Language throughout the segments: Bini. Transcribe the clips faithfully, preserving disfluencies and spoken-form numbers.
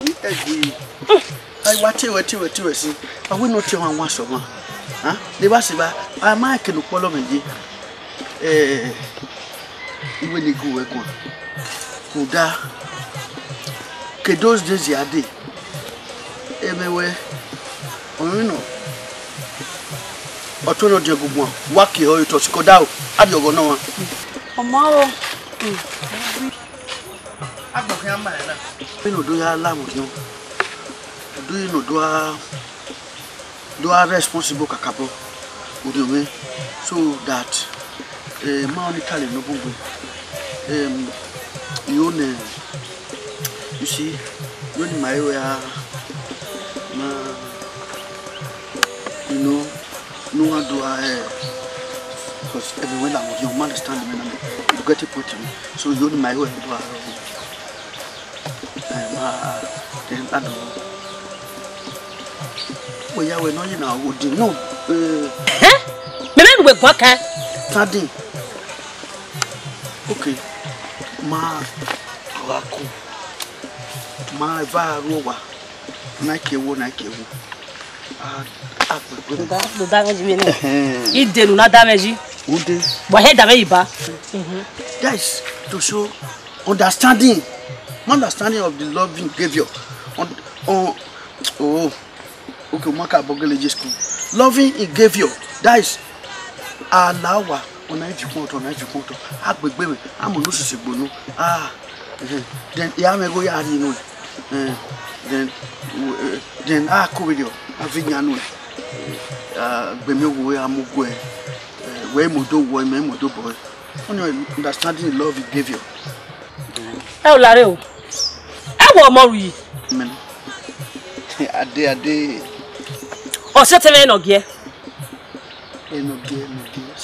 Ẹdẹ, a wa te wẹ, te wẹ, te wẹ si. A wẹ ne ọ te ọmwa wan sẹ ọmwa. Ha? Ne evba sẹ evba, a ma kele ukpọlọ mwẹ ye. Eh, I wẹ ne I gu wẹ guan. Rhunmwuda, ke those days ya dee, ẹmwẹ wẹ, ọmọ nọ, ọ tuẹ ne ọ diọn guguan, wa kie ọre otọ sikẹ ọdaro, a rhie ọghọ nọ ọmwa. Ọmọ o. Agbọkhian ma ẹre na. Vbene ọ do ya la mwẹ orhiọn, ọ do ye ne ọ do a, do a responsible kakabọ, orhiọn mwẹ, so that, eh, ma ọni tale ne ọ bun gbe. Em, I ho nẹ, you see, vbene ima i ruẹ a, ma, you know, ne uwa do a, eh, because ẹmwẹ wẹ la mwẹ orhiọn, ma understand mwẹ na, you get it point to me. So, I ho ne ima i ruẹ do a, eh, ma, eh, I don't know. Wẹ ya wẹ ne ọ ye na, wo di, no, eh. Ẹhẹn, mẹ mẹ nu wẹ guan kan. Tadin. Okay. Ma, ọ gha ku. Ma eva ru owa. Na ke wo, na ke wo. A, a, kpekpe. Do da, do da mwẹ yi vbe nẹ. Ẹhẹn. I de ne u na da mwẹ yi. Ude. Wa he da mwẹ yi ba. That is to show understanding. Understanding of the loving behavior. On, on, oh. Okay, u ma ka bọ gele ye school. Loving behavior. That is, a la owa, ọna i viọ ukpọn otọ, ọna i viọ ukpọn otọ. A gbe egbe mwẹ, a mu ne osisi gbe unu. Ah, eh, then, I ra mwẹ igho ya rhie nuẹn. Eh, then, eh, then, a ko vberriọ, a viọ iyan nuẹn. A gbe emwi owa, a mu guẹ. Eh, wẹ i mu do wọ, imẹ i mu do bọ. Ọni understanding love behavior. Ẹ o lare o. Ẹ wẹ ọmọ ru yi. Amen. Ade, ade. Ọ sẹtin mwẹ nọ giẹ. Ẹnọgiẹ,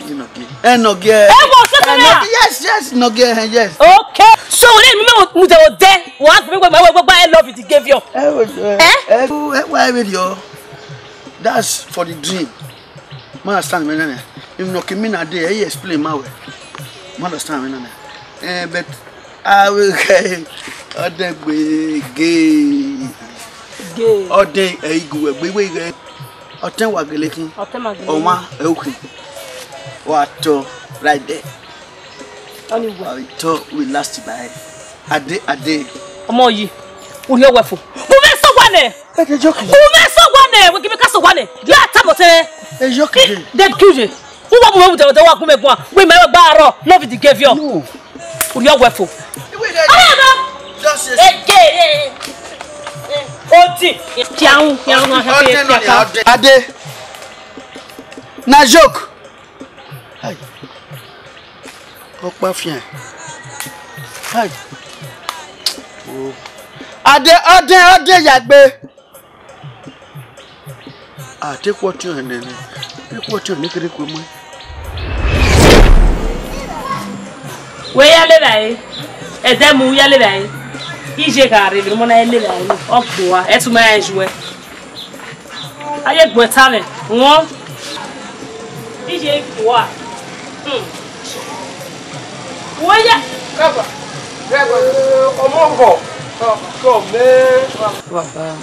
ẹnọgiẹ, ẹnọgiẹ. Ẹ wẹ ọ sẹtin mwẹ a? Yes, yes, nọgiẹ, eh, yes. Okay. So, wẹ ne mu mu de odẹ, wa gbẹ wẹ wẹ wẹ I love you, the behavior. Ẹ wẹ, ẹ, ẹ, ẹ wa vberriọ. That's for the dream. Ma understand mwẹ nana. Emwi ne ọ ke mean na dee, ẹ i explain ma wẹ. Ma understand mwẹ nana. Eh, but a vbe khẹ ọdẹn gbe gay. Gay. Ọdẹn ẹ i gu wẹ gbe wẹ ighẹ. Ọtẹn wa gele khin. Ọtẹn ma gele. Ọmwa ẹ u khin. Wa tọ right there. Ọni wẹ. Ọ tọ we last by. Ade, ade. Ọmọ yi. Urhi ọwẹ fo. Mu mwẹ sẹ owa nẹ. Ẹ jẹ joke. Mu mwẹ sẹ owa nẹ, wẹ gi mwẹ ka sẹ owa nẹ. Ya ta mọ tẹ. Ẹ joke. De ku ye. Uwa mu wẹ mu de wa gu mwẹ guan. Wẹ mẹ gba arọ. Love the behavior. No. Urhi ọwẹ fo. Just say. Ege. Oti. Kiaun, kiaun, ha, ha, ha. Ade. Na joke. Hai. Ọkpa fian. Hai. Oh. Ade, ade, ade ya gbe. A te khuọtiọn nene, te khuọtiọn ne kere kue mu. Wẹ ya lele ẹre, ẹdẹ mu ya lele ẹre. Iye gha rre vbe ọmọ na lele ẹre, ọ gbe uwa, ẹtu ma rẹn yuẹ. A ye gbe ẹta mwẹ, wọn. Iye gbe uwa. Hmm. Wẹ ya. Ọmọ vọ? Baba.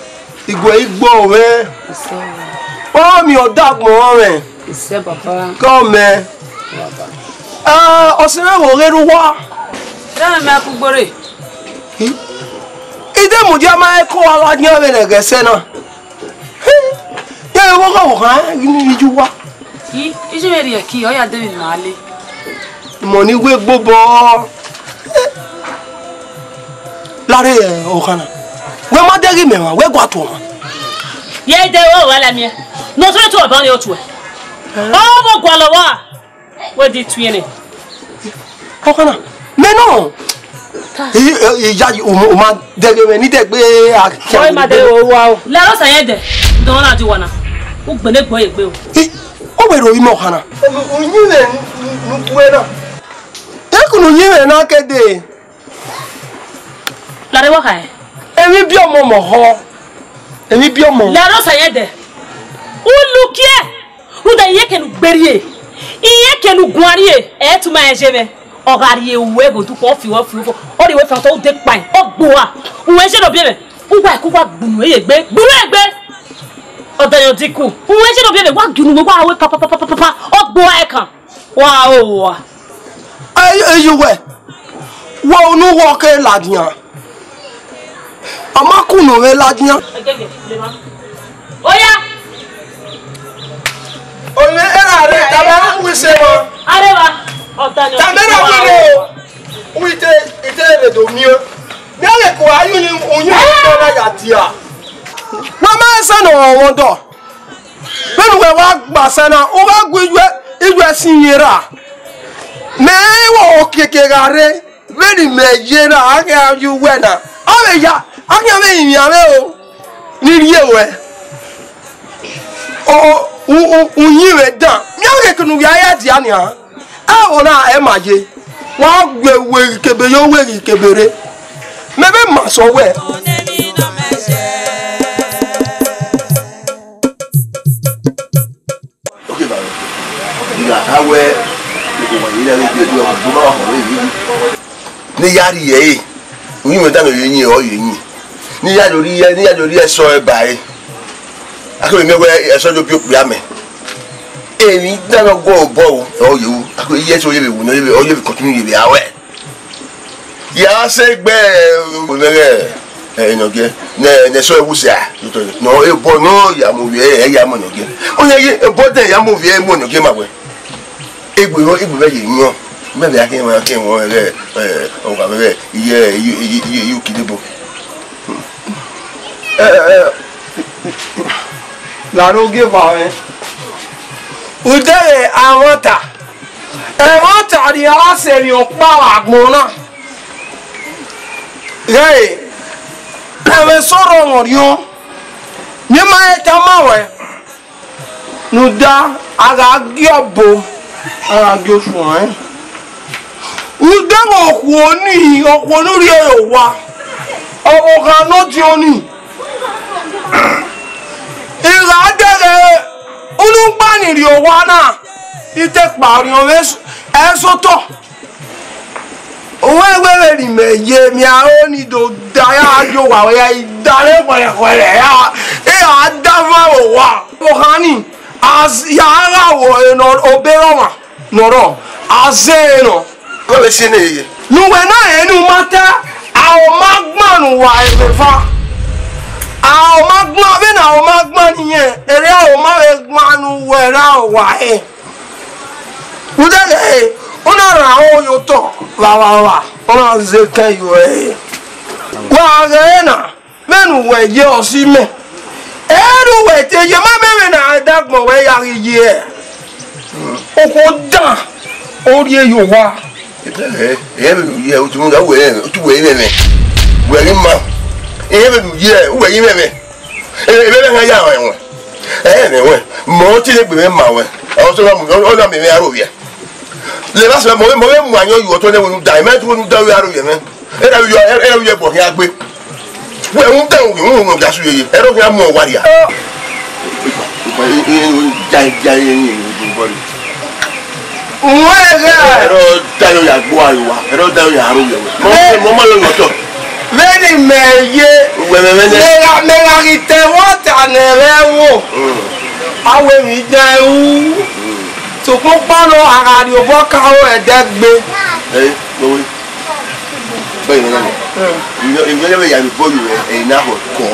Iguẹ igbo mwẹ. Isẹ o. Ọ miẹn ọdagbọn mwẹ. Isẹ baba. Kọ mẹ. Baba. Ah, ọsẹ mwẹ vbe ghe rre uwa. Dẹ mẹ ma ku gbore. I de mudia ma ẹko a wa yan vbe nẹghẹ ẹsẹ na. Ya vbe ọghọ vbe khan ghi ni vbe iye uwa. I, iye mwẹ rhie ẹki, ọ ya de vbe ima le. Imọ ni wẹ gbobọ. Lare ọkhan na. Wẹ ma dẹghe imẹ mwa, wẹ gua tuẹ ọmwa. Ye de o wa la miẹn. Ne ọ sọrọ etu ọba ni otuẹ. Ọ vbe gualọ vba. Wẹ di tuẹ nẹ. Ọkhan na. Mẹ nọ. I, i, iya, u ma, u ma dẹghe mwẹ ni dẹgbe a. Ọ ma dẹghe o wa o. La ro sa yẹn dẹ. Dọ na di wa na. U gbele gbọ ye gbe o. I, ọ wẹ ro imẹ ọkhan na. U yin mwẹ nu, nu, nu gue na. Ekunu yin mwẹ na kede. Lare wa khae. Emwi biẹ ọmọ mọ họ. Emwi biẹ ọmọ. Lare osa yẹn dẹ. U lukiẹ. Rhunmwuda iran kẹ ne u gbe rrie. Iran kẹ ne u guan rrie. Ẹ tu ma rẹn ye mwẹ. Ọ gha rrie uwẹ ghe odukpọn, ọ fi uwẹ, ọ fi uwẹ fo. Ọ rhie uwẹ fo, ọ de kpaẹn. Ọ gbe uwa. Uwẹ ye ne ọ biẹ mwẹ. Uwa ẹko wa gbunu egbe, gbunu egbe. Ọdayọn dinku. Uwẹ je nọ biẹ vbe wa gbunu, wa we pa pa pa pa pa pa. Ọ gbo ẹkan. Wa o wa. Ẹ, ẹ, yu wẹ. Wẹ unu wọ ke ladian. Ọ ma kunu vbe ladian. Oya. Ọni erha rre, tama wi se mọ. Areva. Ọdayọn. Tama erha wi rre o. Wi te, ite rre do miẹn. Mẹ lẹ ko ayu ni, oyin ni na ya dia. Wa ma ẹsẹ nọ wọn dọ. Vbene uwẹ wa gba sẹ na, u gha gu iyuẹ, iyuẹ sin ye ra. Mẹ i wẹ okiekie gha rre, vbene imẹ ye na, a khian ye uwẹ na. Ọ vbe ya, a khian vbe rinmwian mwẹ o, ni rhie ruẹ. O, u, u, u yin mwẹ dan. Mẹ i ghe kene u ya ya dia nian. Ẹ, ọna ẹ ma ye. Wa gu ewe ghi kebe ye, owe ghi kebe rre. Mẹ vbe ma sẹ wẹ. Okay, baba. Iran ka wẹ, owa yi rẹ vbe do, do ma họn vbe yi. Ne ya rhie ẹre, uyinmwẹ danmwẹ ye yin, ọ ye yin. Ne ya do rhie, ne ya do rhie ẹsọ ẹre ba ẹre. A keghi miẹn wẹ ẹsọ do bi okpia mẹ. Emwi danmwẹ ọgọ obọ o, ọ ye ru. A keghi ye ẹsọ ye vbe wu, ne ọ ye vbe, ọ ye vbe continue ye vbe a wẹ. Ya sẹ gbe, eh, mwẹ ghẹ, eh, Enogie, ne, ne ẹsọ ẹwu sia. Nọ, ebọ nọ ya mu ovbi ẹre, ya mu Enogie. Ọ ya ye, ebọ dẹ ya mu ovbi ẹre mu Enogie ma wẹ. Egbe rọ, egbe vbe ye yan. Mẹ vbe a kẹ wọn, a kẹ wọn ghẹ, eh, ọ gha vbe iye, iye, iye, iye, iye ukidebo. Eh, eh, la ro gie va mwẹ. Udẹghe amwata. Ẹmwata rhie a sẹ emwi ọkpa vbe agbọn na. Ghẹ, ẹmwẹ eso rhọmwọ rhiọn, ne ima he tama ruẹ, rhunmwuda a gha gie ọbo, a gha gie osuẹn. Udẹghe okhuo ni, okhuo ne u rhie re owa, ọvbokhan ne ọ diọn ni. I gha dẹghe unu gba ni rrie owa na, I te kpa orhiọn mwẹ ẹsotọ. Uwẹ wẹ vbene imẹ ye emwi aro ni do da ya ye owa wẹ ya i da rre khuẹrhẹkhuẹrhẹ, ya, e a da van vbe owa. Ọvbokhan ni, a ya gha vbe obọ ọmwa ne ọ rrọọ, a zẹ ẹre nọ. Wẹ vbe si ẹre ye? Ne uwẹ na rẹn ne u ma ta, a ho ma gban ne uwa ẹvbo eva. A ho ma gban, vbene a ho ma gban ne irẹn, erriọ a ho ma vbe gban ne uwẹ ra uwa rẹn. Udẹghe, u na rhan aro ye otọ vbe avbavba, ọ na zẹ ekẹn ye uẹ. Wa ghẹ na, vbene uwẹ ye ọse imẹ, ẹ ne uwẹ te ye ma mẹ vbene a da agbọn wẹ ya ghi ye. Okhuo dan, ọ rhie ye owa. Ẹ, ẹ, vbene u ye, utu mu da uwẹ, utu wẹ i mwẹ mwẹ. Wẹ ghi ma. Ẹ, vbene u ye, uwẹ i mwẹ mwẹ. Ẹ, vbene a ya rẹn wẹ. Ẹ, mwẹ wẹ. Mẹ ọtẹn ne egbe mwẹ ma wẹ. Ọ sẹ na mu, ọ na mẹ mwẹ aro vbiẹ. Lẹ vba sẹ mẹ, mẹ vbe mu ayọn ye otọ nẹ wẹ ne u da, mẹ tu wẹ ne u da wẹ aro vbiẹ mwẹ. Ẹ na vbe yọ, ẹ, ẹ na vbe yọ ẹbọ khian gbe. Wẹ, rhunmwuda, rhunmwuda, rhunmwuda, rhunmwuda, ẹ rọ khian mu ọwarria. Wẹ gha. Ẹrọ dayo ya gbe uwa, ẹrọ dayo ya aro yẹ wẹ. Mo, mo ma lo yọ tọ. Vbene imẹ ye, uwẹ mẹ vbene. Mẹ gha, mẹ gha ghi ta ẹmwata ne ẹmwẹ ẹvbo. Mm. Awẹ emwi dan ru. Mm. Sokpan ọkpa nọ, a gha rhie obọ ka aro ẹdẹ gbe. Ẹ, mo wẹ. Bẹ́ẹ̀ ni, bẹ́ẹ̀ ni. Ìyẹn, ìyẹn lè yàrá ìbọn yìí rẹ̀, ẹ̀yin náà hàn kọ́.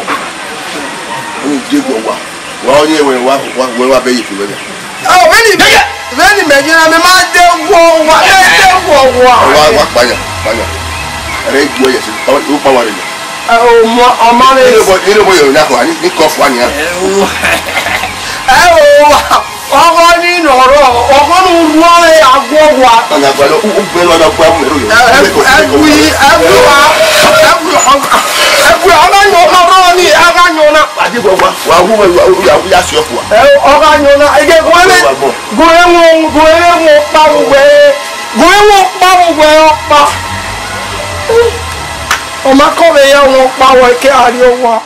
Ó ń dé gbọ̀ wá. Wà á ní ẹ̀wẹ̀ wá, wá, wá, wá bẹ́ẹ̀ yìí fún bẹ́ẹ̀. Ọ, vbene, vbene mẹ yẹn na, mẹ ma de wọ wa, mẹ de wọ wa. Wá, wá, pààyàn, pààyàn. Ẹ̀rẹ́ ìgbọ́ yẹ̀ sí, ó pa wà rẹ̀ yẹ̀. Ẹ, o mọ, ọmọ rẹ̀. Ilé bọ̀, ilé bọ̀ yẹ̀ ò ní àkọ́, ní, ní kọ́ fún wa nìyẹn. Ẹ o. Ẹ o, wa. Ọghọ ni nọ rọ, ọghọ ne u ru ọre aguọghua. Ọna gbalọ, u, u gbẹn lọ na gba mu ẹro yọ. Ẹ, ẹ, ẹgui, ẹgui wa, ẹgui, ẹgui, ọ na yọ ọna rọ ni, a gha yọ ọna. Adi gbọgba, wa wu, wa wu, ya, ya si ọkua. Ẹ, ọ gha yọ ọna, ege gun ẹmẹ, gun ẹmọ, gun ẹmọ kpa mu wẹ, gun ẹmọ kpa mu wẹ ọkpa. Ọ ma kọ vbe ya wọn kpa wẹ ke a rrie owa.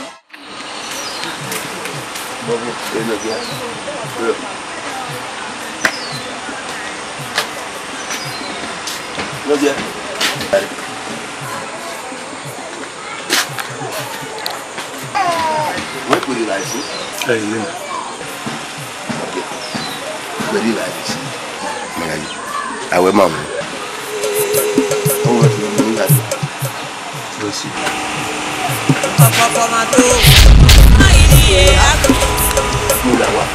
Ẹ, ilẹ na. Very nice. Mama yi. Awẹ ma mu. Ọwọ́ ẹ̀ ló ń gbà. Lọ sí. Mo là wá.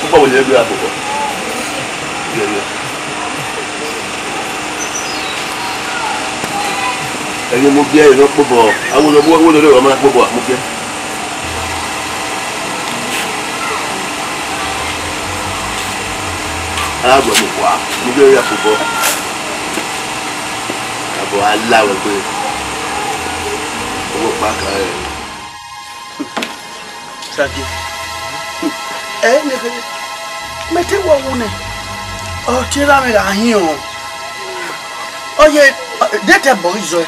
Púpọ̀ wò lè gbé àkókò. Yẹ, yẹ. Ẹyin mo biẹ ẹrọ kpobọ, awo lọ wọ lórí ọmọ kpobọ, mo biẹ. Alágbọ̀n mi wá, mo biẹ ẹrọ kpobọ. Àbọ̀ aláwẹ̀ pé owó pàkà rẹ̀. Sake. Ẹ nẹkẹrẹ, mẹ te wọ wu nẹ. Ọ tie ra mẹ gha hin o. Ọ ye, de te ẹbọ izọ ẹ.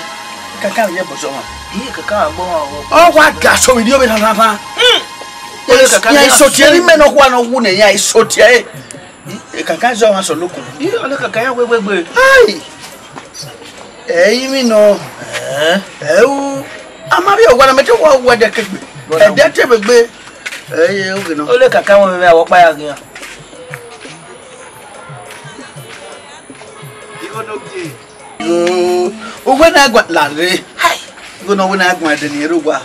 Kaka ye ẹbọ zọ ma. Iye kaka agbọ ma wo. Ọ wa ga so mi dio be than than than. Iye kaka ya isotie ni mẹ nọ khuan nọ wu nẹ ya isotie. Kaka zọ ma sọ lokun. Iye ọnẹ kaka ya wegbe gbe. Ai. Ẹ i mi nọ. Ẹ u, a ma vbe owa na, mẹ te wa owa ẹdẹ kegbe. Ẹdẹ te vbe gbe. Ẹ i, oge nọ. Ole kaka wọn mẹ awọ kpa ya gian. Igho no gie. Igho, uwẹ na gua la re. Hai. Igho no wẹ na gua ẹdẹ ni ero wa.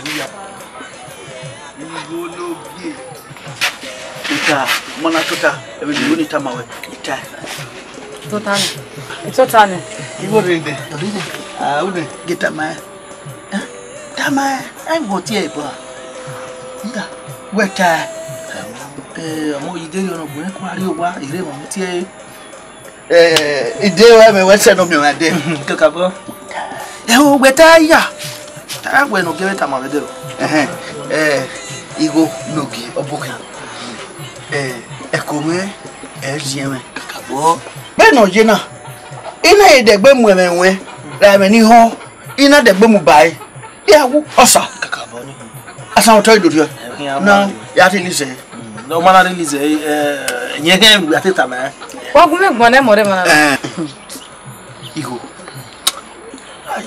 Igho no gie. Ita, mọ na tota, ẹvbo ni ru ni tama wẹ, ita. Tota nẹ. Tota nẹ. Igho rre nẹ. Ah, une. Ge tama ẹ. Eh? Tama ẹ. Ai, wọ tie ẹ bọ. Nda. Wẹ ta. Eh, ọmọ yi deri ọnọ gbẹn kua ri owa, ire mọ tie. Eh, ide wẹ mẹ wẹ sẹ nọ miẹn ọmwa dẹ. Kakabọ. Ẹ o, wẹ ta ya. Ta wẹ ne ọ gie mwẹ tama mwẹ dẹ o. Ẹhẹn. Eh, igho nogie ọbokhan. Eh, ẹko mwẹ, ẹ ziẹn mwẹ. Kakabọ. Vbene ọ ye na, I na ye dẹgbe mu ẹmwẹ ruẹn, ra ẹmwẹ ni họn, I na dẹgbe mu ba ẹre. Ya wu, ọsa. Kakabọ ni. Asan otọ idorriọ. Ẹ, khian na, ma. Ya te ni sẹ. Mm, no, ma na release, eh, eh, yẹn kẹ ya te tama ẹ. Wa gu mwẹ gbọn nẹ mọ rẹ ma na. Eh. Igho. Ai.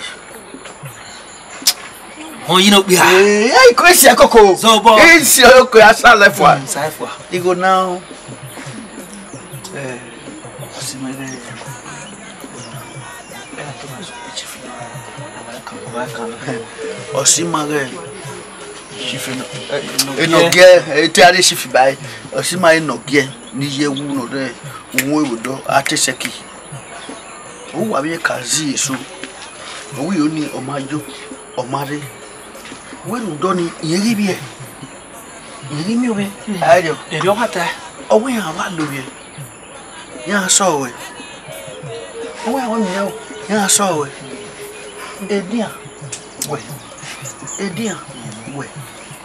Họn yi no kpia. Eh, ai, ko esi akoko. Zọbọ. Esi oko asa lẹfua. Mm, sa lẹfua. Igho now. Eh, ọsimẹghẹ. Ọsimẹghẹ. Chief Eno-, eh, Enogie, eh, te a rre chief ba ẹre. Ọsimẹghẹ Enogie, ne iye wu nọ rẹ, uhunmwu ewe odọ, a te sẹki. Uwa vbe ka zi eso. Uwa yo ni ọ ma yo, ọ ma rre. Wẹ rhunmwuda ọnii, irẹn ghi vbiẹ. Irẹn ghi miẹn ovbi. Aẹrọ. Erriọ ọ kha tae. Ọ wẹ iran wa lovbiẹ. Iran sẹ ọe. Ọ wẹ iran wa miẹn o. Iran sẹ ọe. Edian wẹ. Edian wẹ.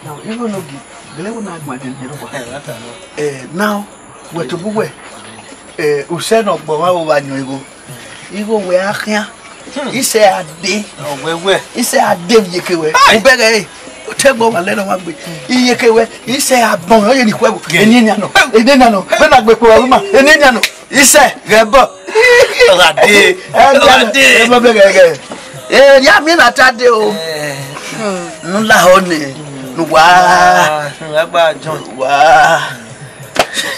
Now, igho nogie, gele wẹ na gba ẹdẹ ne ọ wa. Eh, now, wẹ tobọ uwẹ, eh, usẹ ne ọ gbe ọmwa vbe owa yọn igho. Igho wẹ a khian. Hmm. Isẹ a de. Ọ wẹ wẹ. Isẹ a de vbe iyeke wẹ. Ai. Ubẹghe re. Otẹgbẹ ọmwa lẹ ne ọmwa gbe. Iyeke wẹ. Isẹ a bọn, ọ ye ni khuẹ vbo. Eni enian nọ. Eni enian nọ. Vbene a gbe kpo ẹre ma. Eni enian nọ. Isẹ, ghẹ bọ. Ọ gha de. Ẹ, ọ gha de. Ẹ, bọ bẹghe, ghẹ. Eh, ya mi na ta de o. Eh. Nu la họ nẹ. Nu wa. Ah, nu wa gba John. Wa.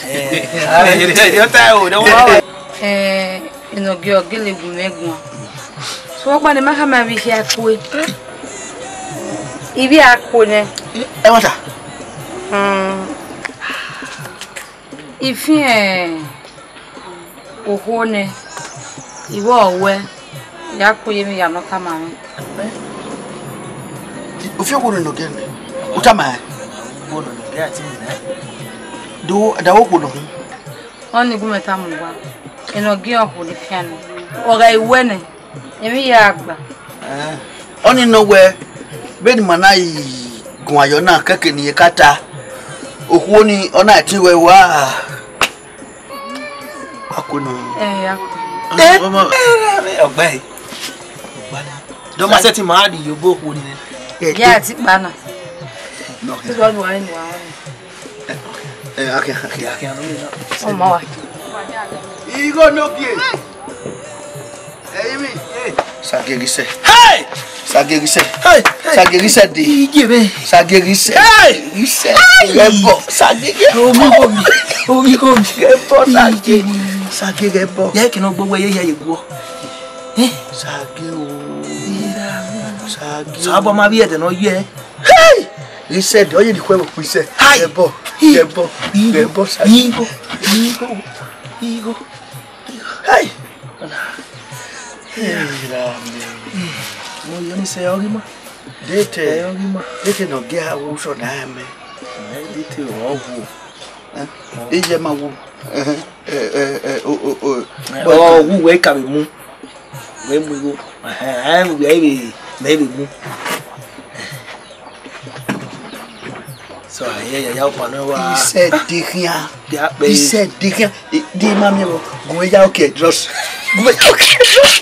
Eh, ah, yo ta o, no wa. Eh, Enogie ọ gele gu mwẹ guan. So, ọkpa ne ma khama vbe ikhiẹ akue. Ivbi akue nẹ. Ẹ wata. Hmm. I fian okhuo nẹ, I vbe wẹ, ya kue ye emwi ya ne ọ tama mwẹ. U fian okhuo nọ Enogie nẹ, u tama ẹn. Do, da wo okhuo nọ khin. Ọnii gu mwẹ tama uwa, Enogie okhuo ne I fian nẹ, ọ gha wẹ nẹ, emwi ya gba. Eh, ọnii nọ wẹ, vbene ima na ghi guan yọ na, kẹkẹ ne irẹn ka ta, okhuo ni, ọ na tie wẹ wa. Wa kue nọ. Eh, ya kue. Ah, eh, ọmọ, eh, ọgbẹe. Ọgbẹe. Dọ ma sẹtin ma di ye obọ okhuo ni nẹ. Eh, ya ti kpa na. No. Ti gọ lu wa ni wa. Eh, okay, okay. Ọ ma wa. Igho nogie. Ẹyin mi. Sagie ghi sẹ. Hey! Sagie ghi sẹ. Hey! Hey! Sagie ghi sẹ de. Iye mẹ. Sagie ghi sẹ. Hey! Ghi sẹ. Hey! Ghẹ bọ. Sagie ghẹ bọ. Omi, omi, omi, omi. Ghẹ bọ, Sagie. Sagie ghẹ bọ. Yẹ kẹ ne ọ gbogbo ẹyẹ ye guọ. Eh? Sagie o. Sagie. Sọ abọ ma vbiẹ ẹdẹ ne ọ yẹ. Hey! Ghi sẹ de, ọ ye ni khuẹ vbe okpọ isẹ. Hai! Ghẹ bọ. Ghẹ bọ. Ghẹ bọ, Sagie. Igho. Igho. Igho. Hey! Hey, ra mẹ. Mo yọ ni sẹ ọghe ima. Dete. Ẹ, ọghe ima. Dete ne ọ gie a wu sọ na mẹ. Ẹ, dete ọ wu. Ẹ, iye ma wu. Ẹ, ẹ, ẹ, o, o, o. Ọ wu wẹ ka vbe mu. Wẹ mu igho. Ẹ, ẹ, wẹ vbe, mẹ vbe mu. So, ayẹ ya ya ọkpa nọ wa. Isẹ de khian. Ya kpe. Isẹ de khian. E, de ma miẹn vbọ. Gun ya oke drọs. Gun ya oke drọs.